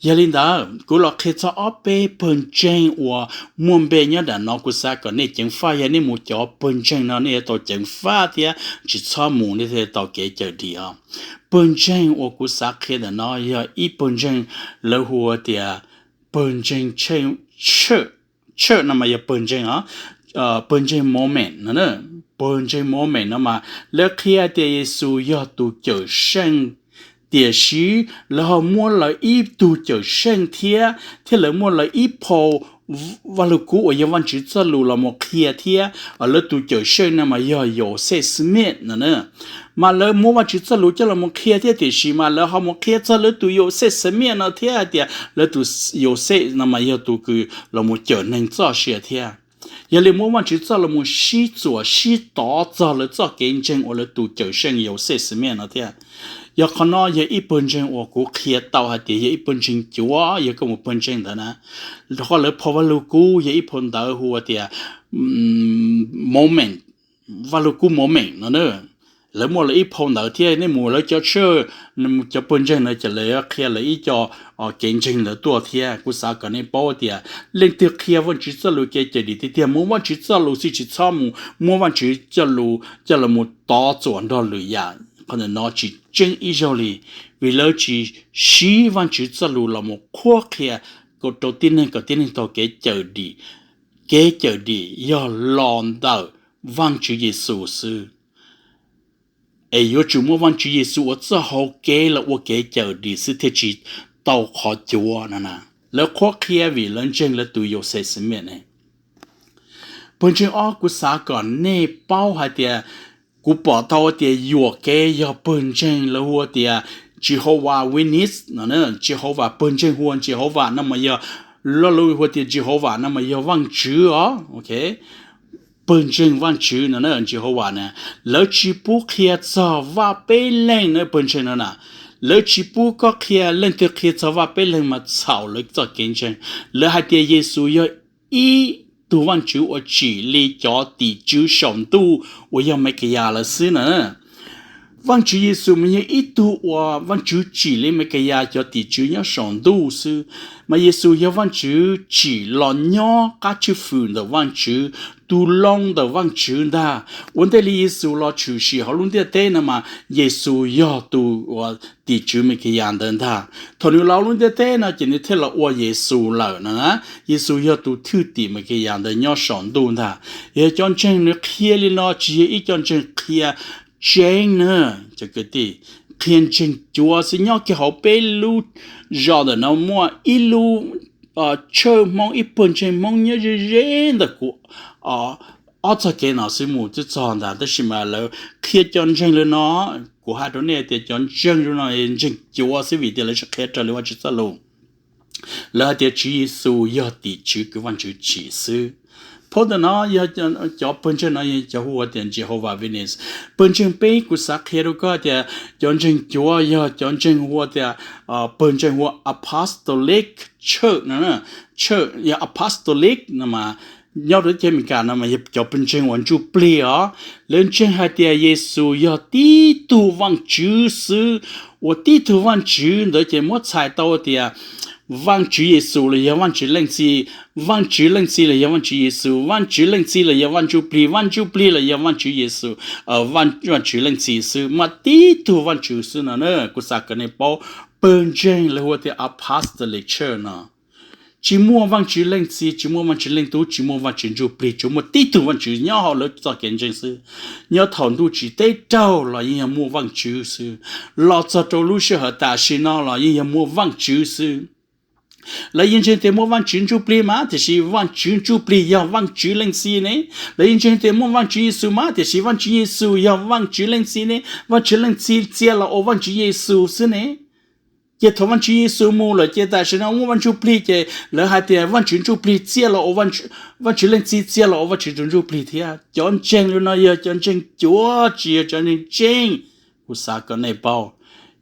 Yog li ntawd kuv los qhia txog ob peb pawg ntseeg uas muaj npe nyob nram no, kuv xav kom nej ceev faj. Yog nej mus cov pawg ntseeg no nej yuav tau ceev faj thiab tsis txhob mus, nej thiaj tau kev cawm dim os. Pawg ntseeg uas kuv xav qhia ntawm no yog ib pawg ntseeg lawv hu tias pawg ntseeg tshwj, tshwj no mas yog pawg ntseeg os, pawg ntseeg Mormon no. Pawg ntseeg Mormon no mas lawv qhia tias Yexus yog tus cawm seej Tiam sis lawv ho muab lawv ib tug cawm seej thiab, thiab lawv muab lawv ib phau Vajluskub uas yog Vajtswv txoj lus los mus qhia thiab, lawv tus cawm seej no mas yog Yauxej Xamiv no na. Mas lawv muab Vajtswv txoj lus coj los mus qhia thiab, tiam sis mas lawv ho mus qhia txog lawv tus Yauxej Xamiv no thiab hais tias lawv tus Yauxej no mas yog tus kws los mus cawm neeg txoj sia thiab. Yog li muab Vajtswv txoj lus los mus sib txuam sib tov txog lawv txoj kev ntseeg uas lawv tus cawm seej Yauxej Xamiv no thiab. Yog qhov no yog ib pawg ntseeg uas kuv qhia tau hais tias yog ib pawg ntseeg cuav, yog koj mus pawg ntseeg ntawd na. Rau qhov lawv phau Vajluskub yog ib phau ntawv hu ua tias Mormon, Vajluskub Mormon no na. Lawv muaj lawv ib phau ntawv thiab, nej mus lawv cov church, cov pawg ntseeg na ces lawv qhia lawv ib co kev ntseeg ntawd tuaj thiab. Kuv xav kom nej paub tias leej twg qhia Vajtswv txoj lus kev cawm dim tiag tiag, muab Vajtswv txoj lus xwb, tsis txhob mus muab Vajtswv txoj lus coj los mus tov txuam nrog lwm yam. Qhov ntawm no tsis tseeb ib zaug li, vim lawv tsis siv Vajtswv txoj lus los mus qhuab qhia rau tib neeg kom tib neeg tau kev cawm dim. Kev cawm dim yog los ntawm Vajtswv Yexus xwb. Es yuav tsum muaj Vajtswv Yexus ua txoj hau kev los ua kev cawm dim xwb thiaj tsis tau qhov cuav no na. Lawv qhuab qhia vim lawv ntseeg lawv tus Yauxej Xamiv ne. Pawg ntseeg ob, kuv xav kom nej paub hais tias kuv pom tau tias yuam kev yog pawg ntseeg lawv hu ua tias Jehovah Witness no, Jehovah, pawg ntseeg hu ua Jehovah no mas yog, lo lus hu ua tias Jehovah no mas yog Vajtswv os. Pawg ntseeg Vajtswv no na, Jehovah na, lawv tsis pub qhia txog Vaj Peb Leeg na, pawg ntseeg no na. Lawv tsis pub koj qhia, leej twg qhia txog Vaj Peb Leeg mas txhaum lawv txoj kev ntseeg. Lawv hais tias Yexus yog ib tug Vajtswv uas tsim li cov tim tswv saum ntuj uas yog Mexiyas lawm xwb na. Vajtswv Yexus mas yog ib tug uas Vajtswv tsim li Mexiyas cov tim tswv nyob saum ntuj xwb. Mas Yexus yog Vajtswv tsim los nyob qab tswj hwm ntawm Vajtswv, tus loo ntawm Vajtswv ntag. Ua ntej li Yexus los tshwm sim hauv lub ntiaj teb no mas Yexus yog tus uas tim tswv Mexiyas ntawd ntag. Thaum nws los lub ntiaj teb no ces nws thiaj los ua Yexus lawm na. Yexus yog tus thwj tim Mexiyas ntawd nyob saum ntuj ntag. Yog cov ntseeg nws qhia li no tsis yog ib co ntseeg qhia tseeb na, cov kwv tij, qhia ntseeg cuav xwb. Nyob kiag hauv peb lub zos ntawm no muaj ib lub church Hmoob, ib pawg ntseeg Hmoob nyob ze ze ntawm kuv ob txoj kev no xwb mus twb txog ntag, tab sis mas lawv qhia cov ntseeg li no. Kuv hais rau nej tias cov ntseeg li no ntseeg cuav xwb vim tias lawv tsis qhia raws li Vajtswv txoj lus. Lawv hais tias Tswv Yexus yog tim tswv kws Vajtswv tsim xwb. Phau ntawm no yog cov pawg ntseeg no yog cov hu ua tias Jehovah Witness. Pawg ntseeg peb, kuv xav qhia rau koj tias cov ntseeg cuav yog cov ntseeg hu ua tias pawg ntseeg hu ua Apostolic Church no, Church yog Apostolic no mas nyob rau teb chaws Amelikas no mas yog cov pawg ntseeg uas ntsuj plig os. Lawv ntseeg hais tias Yexus yog tib tug Vajtswv xwb, uas tib tug Vajtswv ntawd ces muab txhais tau tias Vajtswv Yexus los yog Vajtswv Leej Txiv, Vajtswv Leej Txiv los yog Vajtswv Yexus, Vajtswv Leej Txiv los yog Vaj Ntsuj Plig, Vaj Ntsuj Plig los yog Vajtswv Yexus, Vajtswv Leej Txiv xwb, mas tib tug Vajtswv xwb no na. Kuv xav kom nej paub, pawg ntseeg lawv hu ua tias Apostolic Church no tsis muaj Vajtswv Leej Txiv, tsis muaj Vajtswv Leej Tub, tsis muaj Vajtswv Ntsuj Plig, tsuas muaj tib tug Vajtswv nyob hauv lawv txoj kev ntseeg xwb. Nyob thaum ntuj tsim teb raug los yeej yog muaj Vajtswv xwb, los txog rau lub sij hawm tam sim no los yeej yog muaj Vajtswv xwb. Lawv yeej ntseeg tias muaj Vajtswv Ntsuj Plig mas, tiam sis Vajtswv Ntsuj Plig yog Vajtswv Leej Txiv ne. Lawv yeej ntseeg tias muaj Vajtswv Yexus mas, tiam sis Vajtswv Yexus yog Vajtswv Leej Txiv ne. Vajtswv Leej Txiv txia los ua Vajtswv Yexus xwb ne. Ces thaum Vajtswv Yexus mus lawm ces tam sim no muaj Vaj Ntsuj Plig ces lawv hais tias Vajtswv Ntsuj Plig txia los ua, Vajtswv Leej Txiv txia los ua Vajtswv tus Ntsuj Plig thiab. Cov ntseeg li no yog cov ntseeg cuav, tsis yog cov ntseeg tseeb. Kuv xav kom nej paub,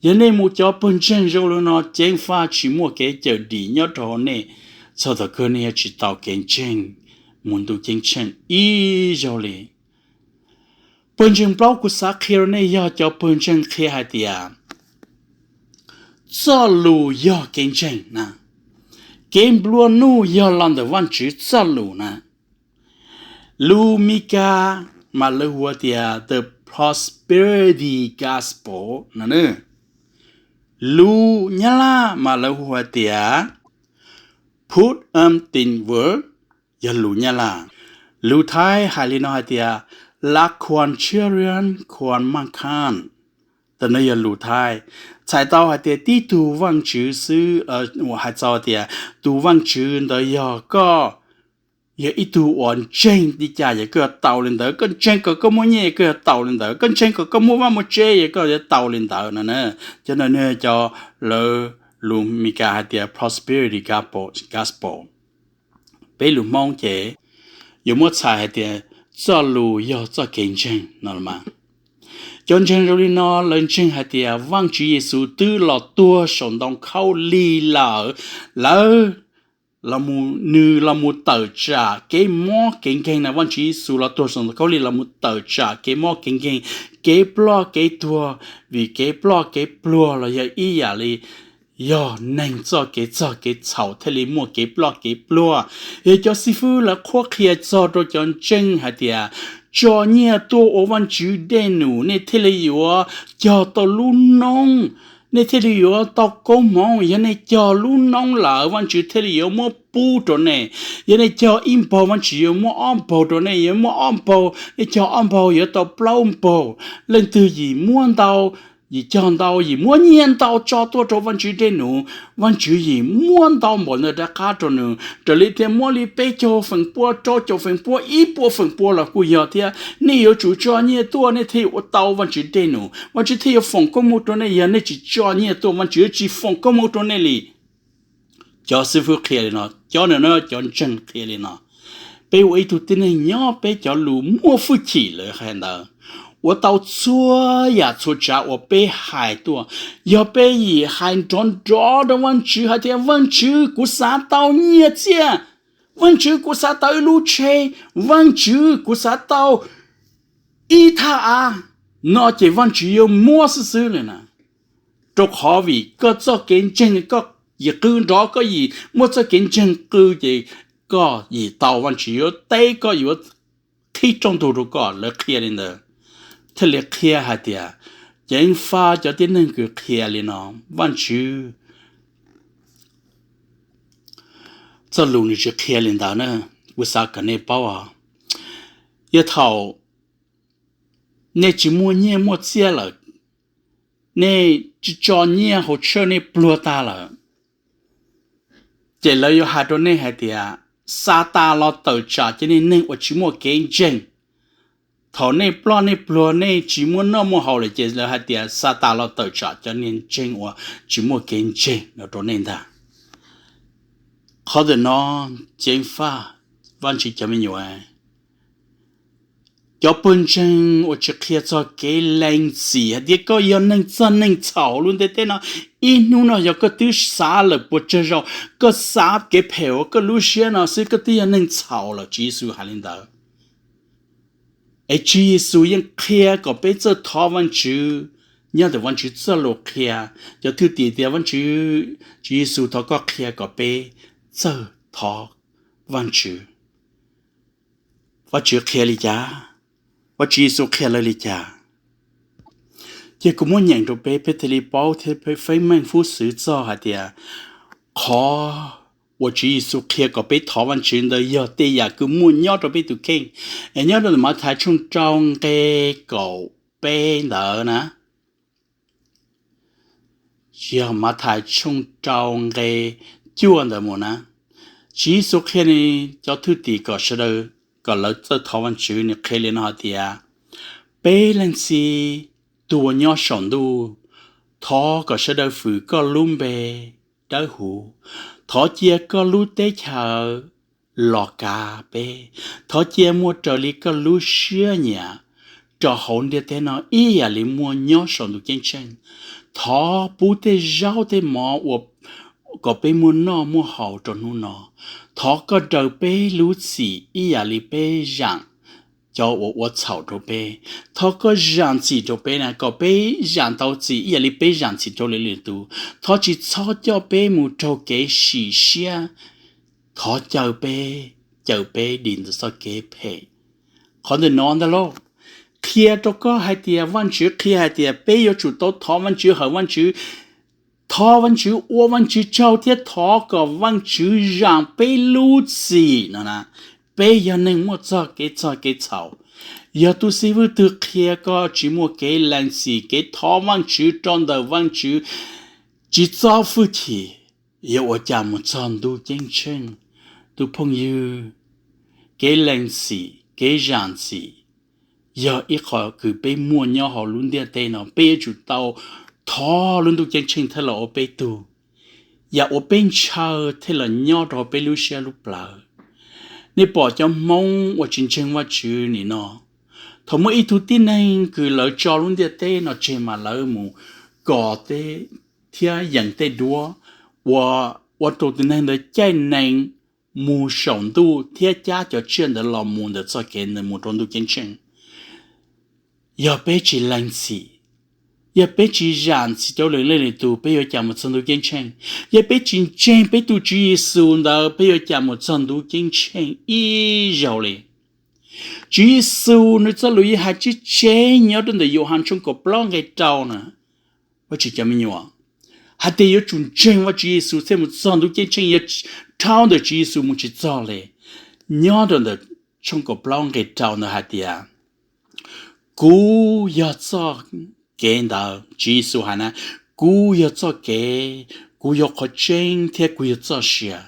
yog nej mus cov pawg ntseeg zoo li no, ceev faj tsis muaj kev cawm dim nyob rau hauv nej, txog thaum kawg nej yuav tsis tau kev ntseeg mus ntuj ceeb tsheej ib zaug li. Pawg ntseeg plaub kuv xav qhia rau nej yog cov pawg ntseeg qhia hais tias txoj lus yog kev ntseeg na, kev nplua nuj yog los ntawm Vajtswv txoj lus na. Lus Mis Kas mas lawv hu ua tias the prosperity gospel no. Lus Nyab Laj mas lawv hu ua tias Phúc Âm Tin Mừng, yog lus Nyab Laj. Lus Thaib hais li no hais tias Lạc Quan Cho Riêng Cho Mang Khan. Tam no yog lus Thaib. Txhais tau hais tias tib tug Vaajtswv xwb, hais txog tias tus Vaajtswv ntawd yog koj, yog ib tug uas ntseeg li cas yog koj yuav tau li ntawd, koj ntseeg kom koj muaj nyiaj yog koj yuav tau li ntawd, koj ntseeg kom koj muaj vaj muaj tsev yog koj yuav tau li ntawd no na. Cov no yog cov lawv lus Meskas hais tias prosperity gospel. Peb lus Hmoob ces yuav muab txhais hais tias txoj lus yog txoj kev ntseeg no los mas. Cov ntseeg zoo li no lawv ntseeg hais tias Vaajtswv Yexus twb los tuag saum ntoo khaub lig lawm, lawv, nws los mus tawm tsam kev mob kev nkeeg na. Vaajtswv Yexus los tuag saum ntoo khaub lig los mus tawm tsam kev mob kev nkeeg, kev ploj kev tuag, vim kev ploj kev pluag los yog ib yam li yog neeg txoj kev txog kev txhaum thiaj li muaj kev ploj kev pluag. Yog cov xib fwb lawv qhuab qhia txog rau cov ntseeg hais tias tso nyiaj tuaj ua Vaajtswv dej num nej thiaj li yuav cog tau lub noob, nej thiaj li yuav tau koob hmoov. Yog nej cog lub noob lawm Vaajtswv thiaj li yuav muab pub rau nej. Yog nej cog ib npaug Vaajtswv yuav muab ob npaug rau nej, yuav muab ob npaug, nej cog ob npaug yuav tau plaub npaug. Leej twg yim muab ntau, yim cog ntau, yim muab nyiaj ntau tso tuaj rau Vaajtswv dej num, Vaajtswv yim muab ntau npaum ntawd rov qab rau nws. Raws li tias muab li peb caug feem pua, rau caum feem pua, ib puas feem pua los kuj yog thiab. Nej yuav tsum tso nyiaj tuaj nej thiaj yuav ua tau Vaajtswv dej num, Vaajtswv thiaj yuav foom koob hmoov rau nej. Yog nej tsis tso nyiaj tuaj Vaajtswv yuav tsis foom koob hmoov rau nej li. Cov xib fwb qhia li no, cov no cov ntseeg qhia li no. Peb ua ib tug tib neeg nyob peb cov lus muaj hwj chim lawv hais ntawd, ua tau txhua yam txhua tsav uas peb hais tuaj. Yog peb yim hais nrov nrov rau Vaajtswv hais tias Vaajtswv kuv xav tau nyiaj txiag, Vaajtswv kuv xav tau ib lub tsheb, Vaajtswv kuv xav tau ib thaj av no ces Vaajtswv yuav muab xwb xwb li na. Rau qhov vim koj txoj kev ntseeg koj yim qw nrov, koj yim muaj txoj kev ntseeg qw ces koj yim tau Vaajtswv yuav teb, koj yuav qhib rooj ntug rau koj. Lawv qhia li ntawd thiaj li qhia hais tias ceev faj cov tib neeg kws qhia li no. Vaajtswv txoj lus nws tsis qhia li ntawd na. Kuv xav kom nej paub os, yog thaum nej tsis muaj nyiaj muaj txiag lawm, nej tsis tso nyiaj hauv tshawj nej pluag tag lawm, ces lawv yuav hais rau nej hais tias Xatas los tawm tsam cov niag neeg uas tsis muaj kev ntseeg. Thaum nej ploj nej pluag nej tsis muaj noj muaj haus lawm ces lawv hais tias Xatas los tawm tsam cov niag ntseeg uas tsis muaj kev ntseeg no rau nej ntag. Qhov ntawm no ceev faj Vaajtswv cov me nyuam. Cov pawg ntseeg uas tsis qhia txog kev lees txim hais tias koj yog neeg txog neeg txhaum lub ntiaj teb no, ib hnub no yog koj twb xav lawm puas tsawg zaus, koj xav kev phem hauv koj lub siab no xwb koj twb yog neeg txhaum lawm, Tswv Yexus hais li ntawd. Es Tswv Yexus yeej qhia kom peb txawj thov Vaajtswv. Nyob ntawm Vaajtswv txoj lus qhia, cov thwj tim tias Vaajtswv, Tswv Yexus thov koj qhia kom peb txawj thov Vaajtswv. Vaajtswv qhia li cas? Vaajtswv Yexus qhia lawv li cas? Ces kuv muab nyeem rau peb, peb thiaj li paub thiab peb feeb meej fub xwv txog hais tias qhov uas Tswv Yexus qhia kom peb thov Vaajtswv ntawd yog tej yam kws muaj nyob rau peb tus kheej. Es nyob rau Mathais tshooj rau nqe kaum peb ntawd na, yog Mathais tshooj rau nqe cuaj ntawd mus na, Tswv Yexus qhia nws cov thwj tim kom sawv daws, kom lawv txawj thov Vaajtswv, nws qhia li no hais tias, peb leej txiv tus uas nyob saum ntuj, thov kom sawv daws hwm koj lub npe dawb huv, thov cia koj lub teb chaws los kav peb, thov cia muaj raws li koj lub siab nyiam rau hauv ntiaj teb no ib yam li muaj nyob saum ntuj ceeb tsheej. Thov pub tej zaub tej mov uas kom peb muaj noj muaj haus rau hnub no. Thov koj raws peb lub txim ib yam li peb zaam cov uas ua txhaum rau peb. Thov koj zaam txim rau peb na, kom peb zaam tau txim ib yam li peb zaam txim rau lwm tus. Thov tsis txhob coj peb mus raug kev sim siab. Thov caw peb, caw peb dim ntawm txoj kev phem. Qhov ntawm no ntag lauj, qhia rau koj hais tias Vaajtswv qhia hais tias peb yuav tsum tau thov Vaajtswv, hawm Vaajtswv, thov Vaajtswv, ua Vaajtswv tsaug thiab thov kom Vaajtswv zaam peb lub txim no na. Peb yog neeg muaj txoj kev txog kev txhaum, Yog tus xib hwb twg qhia koj tsis muaj kev lees txim, kev thov Vajtswv rau ntawm Vajtswv, tsis txob hwj chim, yuav ua cas mus txog ntuj ceeb tsheej? Tus phooj ywg, kev lees txim, kev zam txim yog ib qho kws peb muaj nyob hauv lub ntiaj teb no, peb yuav tsum tau thov lub ntuj ceeb tsheej thiaj los ua peb tug, yam uas peb ntshaw thiaj los nyob rau peb lub siab lub plawv. Nej pom cov Hmoob uas tsis ntseeg Vajtswv nim no, thaum muaj ib tug tib neeg kws lawv tso lub ntiaj teb no tseg mas lawv mus kos tej thiab yees tej duab, ua, ua rau tus neeg ntawd caij nees mus saum ntuj thiab cab cov tsiaj ntawd los mus ntawm txoj kev ntawd mus rau ntuj ceeb tsheej. Yog peb tsis lees txim, yog peb tsis zam txim rau leej twg, peb yuav cas mus txog ntuj ceeb tsheej? Yog peb tsis ntseeg peb tus Tswv Yexus ntawd, peb yuav cas mus txog ntuj ceeb tsheej ib zaug li? Tswv Yexus nws txoj lus yeej hais tseb tseb nyob rau ntawm Yauhas tshooj kaum plaub nqe rau na, Vajtswv cov me nyuam, hais tias yuav tsum ntseeg Vajtswv Yexus thiaj mus txog ntuj ceeb tsheej. Yog dhau ntawm Tswv Yexus mus tsis txog li. Nyob rau ntawm tshooj kaum plaub nqe rau ntawd hais tias, kuv yog txoj kev ntawd, Tswv Yexus hais na, kuv yog txoj kev, kuv yog qhov tseeb thiab kuv yog txoj sia.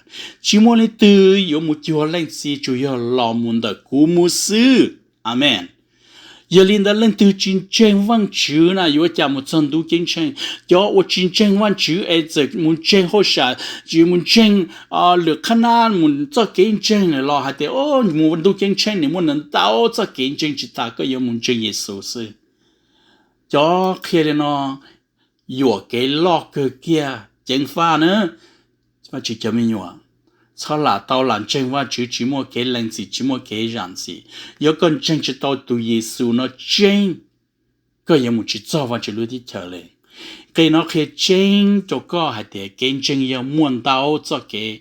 Tsis muaj leej twg yuav mus cuag Leej Txiv tsuas yog los mus ntawm kuv mus xwb. Amees. Yog li ntawd leej twg tsis ntseeg Vajtswv na yuav cas mus txog ntuj ceeb tsheej? Cov uas tsis ntseeg Vajtswv es txawm mus ntseeg hauj sam, tsis mus ntseeg lwm qhab nab mus txoj kev ntseeg los hais tias mus ntuj ceeb tsheej nws muaj ntau txoj kev ntseeg tsis tas, koj yuav mus ntseeg Yexus xwb. Cov qhia li no yuam kev loj kawg kiag ceev faj na. Vajtswv cov me nyuam, txhob lam tau lam ntseeg Vajtswv tsis muaj kev lees txim tsis muaj kev zam txim. Yog koj ntseeg tsis tau tus Yexus no tseeb, koj yuav mus tsis txog Vajtswv lub teb chaws li. Nqe no qhia tseeb rau koj hais tias kev ntseeg yog muaj ntau txoj kev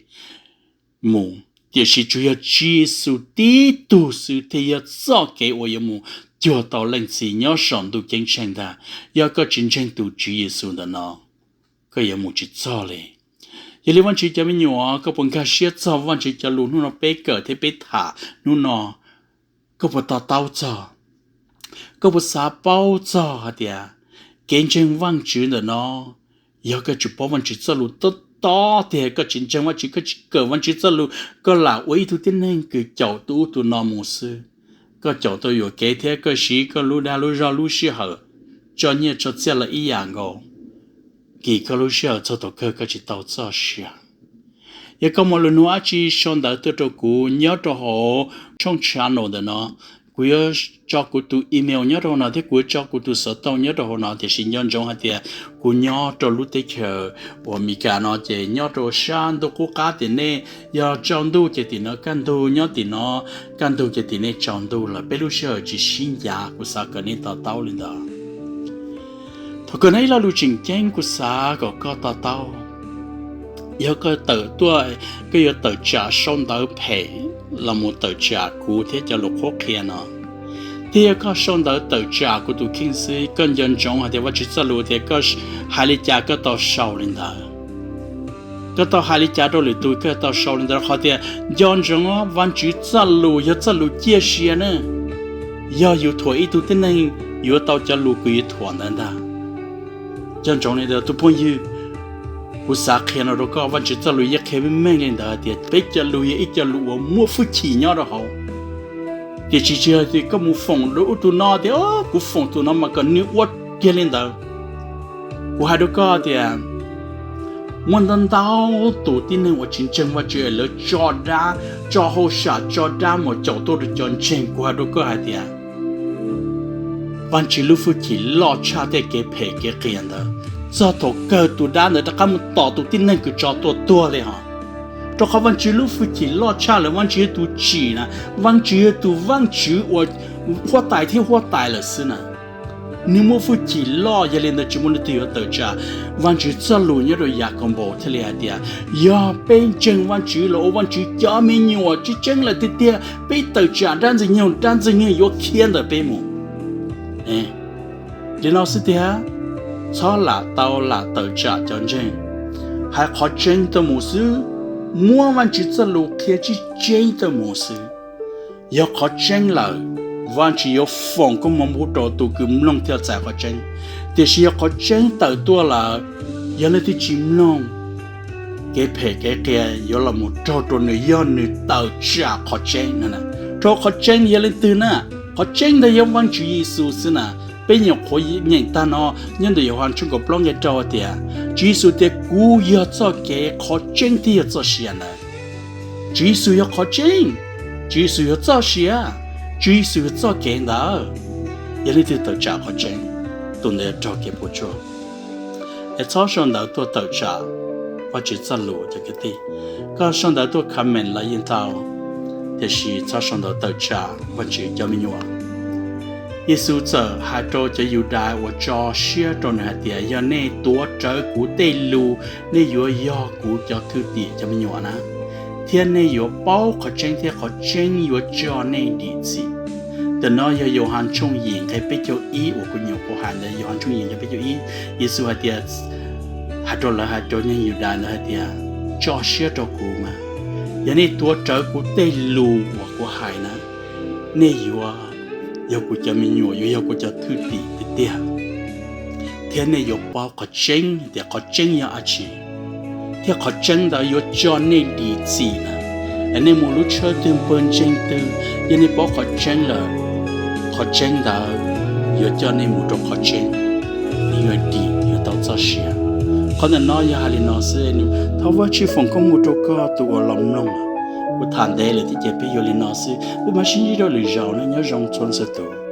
mus, tiam sis tsuas yog Tswv Yexus tib tug xwb thiaj yog txoj kev uas yuav mus cuag tau Leej Txiv nyob saum ntuj ceeb tsheej ntag. Yog koj tsis ntseeg tus Tswv Yexus ntawm no, koj yuav mus tsis txog li. Yog li Vajtswv cov me nyuam, koj puas nkag siab txog Vajtswv cov lus hnub no peb kawm thiab peb tham hnub no? Koj puas to taub txog? Koj puas xav paub txog hais tias kev ntseeg Vajtswv ntawm no, yog koj tsis paub Vajtswv txoj lus tob tob tiag, koj tsis ntseeg Vajtswv, koj tsis kawm Vajtswv txoj lus, koj lam ua ib tug tib neeg kws caum tus ub tus no mus xwb. Koj caum tau yuam kev thiab koj siv koj lub dag lub zog lub sij hawm tso nyiaj tso txiaj los ib yam nkaus, kis koj lub sij hawm txog thaum kawg koj tsis tau txoj sia. Yog koj muaj lus nug dab tsi sau ntawv tuaj rau kuv nyob rau hauv tshooj channel ntawm no, kuv yuav tso kuv tus email nyob rau hauv no thiab kuv yuav tso kuv tus xov tooj nyob rau hauv no, tiam sis nco ntsoov hais tias kuv nyob rau lub teb chaws uas Amelikas no ces nyob rau sab ntuj qub qab tiam nej yog tsaus ntuj ces tim no kaj ntug, nyob tim no kaj ntug ces tim nej tsaus ntuj lawm, peb lub sij hawm tsis sib ncav, kuv xav kom nej to taub li ntawd. Thaum kawg no ib lo lus tseem ceeb kuv xav kom koj to taub, yog koj tawm tuaj, koj yuav tawm tsam sau ntawv phem los mus tawm tsam kuv thiab cov lus qhuab qhia no, thiab yog koj sau ntawv tawm tsam kuv tus kheej xwb, koj nco ntsoov hais tias Vajtswv txoj lus tias koj hais li cas koj tau sau li ntawd. Koj tau hais li cas rau lwm tus koj tau sau li ntawd, qhov tias nco ntsoov Vajtswv txoj lus yog txoj lus ciaj sia na. Yog yus thuam ib tug tib neeg, yuav tau cov lus kws yus thuam ntawd ntag. Nco ntsoov li ntawd tus phooj ywg, kuv xav qhia no rau koj, Vajtswv txoj lus yeej qhia meej meej li ntawd tias peb cov lus yog ib co lus uas muaj hwj chim nyob rau hauv. Tiam sis tsis yog tias koj mus foom rau ub tus no tias kuv foom tus no mas kom nws ua kiag li ntawd. Kuv hais rau koj tias muaj ntau ntau tus tib neeg uas tsis ntseeg Vajtswv es lawv tso dab, tso hauj sam, tso dab mus caum tuaj rau cov ntseeg. Kuv hais rau koj hais tias Vajtswv lub hwj chim loj tshaj tej kev phem kev qias ntawd. Txog thaum kawg tus dab ntawd rov qab mus tom tus tib neeg kws tso tuaj tuag li hos. Rau qhov Vajtswv lub hwj chim loj tshaj lawm, Vajtswv yog tus tsim na, Vajtswv yog tus Vajtswv uas huab tais thiab huab tais lawm xwb na. Nws muaj hwj chim loj, yog li ntawd tsis muaj leej twg yuav tawm tsam. Vajtswv txoj lus nyob rau Yakaunpaus thiaj li hais tias yog peb ntseeg Vajtswv los ua Vajtswv cov me nyuam tseeb tseeb lawm tiag tiag, peb tawm tsam dab ntxwg nyoog, dab ntxwg nyoog yuav khiav ntawm peb mus. Li no xwb tiag, txhob lam tau lam tawm tsam cov ntseeg. Hais qhov tseeb tuaj mus xwb, muab Vajtswv txoj lus qhia tseeb tseeb tuaj mus xwb. Yog qhov tseeb lawm, Vajtswv yuav foom koob hmoov pub rau tus kws mloog thiab txais qhov tseeb. Tiam sis yog qhov tseeb tawm tuaj lawm, yog leej twg tsis mloog, kev phem kev qias yuav los mus raug rau nws yog nws tawm tsam qhov tseeb no. Rau qhov tseeb yog leej twg na? Qhov tseeb ntawd yog Vajtswv Yexus xwb na. Peb nyuam qhuav nyeem tag no nyob ntawm Yauhas tshooj kaum plaub nqe rau tias, Tswv Yexus tias, Kuv yog txoj kev, qhov tseeb thiab yog txoj sia ntawd. Tswv Yexus yog qhov tseeb, Tswv Yexus yog txoj sia, Tswv Yexus yog txoj kev ntawd. Yog leej twg tawm tsam qhov tseeb, tus ntawd yuav raug kev puas tsuaj. Es txhob sau ntawv tuaj tawm tsam Vajtswv txoj lus cov kwv tij. Koj sau ntawv tuaj comment los yeej tau, tiam sis txhob sau ntawv tawm tsam Vajtswv cov me nyuam. Yexus txawm hais rau cov Yudais uas tso siab rau nws hais tias, Yog nej tuav rawv kuv tej lus, nej yuav yog kuv cov thwj tim cov me nyuam na, thiab nej yuav paub qhov tseeb thiab qhov tseeb yuav coj nej dim txim. Ntawm no yog Yauhas tshooj yim nqe peb caug ib uas kuv nyuam qhuav hais ntawd, Yauhas tshooj yim nqe peb caug ib. Yexus hais tias, hais rau lawv, hais rau neeg Yudais ntawd hais tias, Tso siab rau kuv mas, yog nej tuav rawv kuv tej lus uas kuv hais na, nej yuav yog kuv cov me nyuam, yuav yog kuv cov thwj tim tiag tiag, thiab nej yuav paub qhov tseeb tias qhov tseeb yog dab tsi, thiab qhov tseeb ntawd yuav coj nej dim txim na. Es nej mus lub tshawb twg npawg ntseeg twg, yog nej paub qhov tseeb lawm, qhov tseeb ntawd yuav coj nej mus rau qhov tseeb, nej yuav dim, yuav tau txoj sia. Qhov ntawm no yog hais li no xwb, thov Vajtswv foom koob hmoov rau koj tus uas los mloog. Kuv tham ntev lawm thiab ces peb yuav li no xwb, peb mam sib ntsib rau lwm zaus na, nyob zoo txhua txhua tus.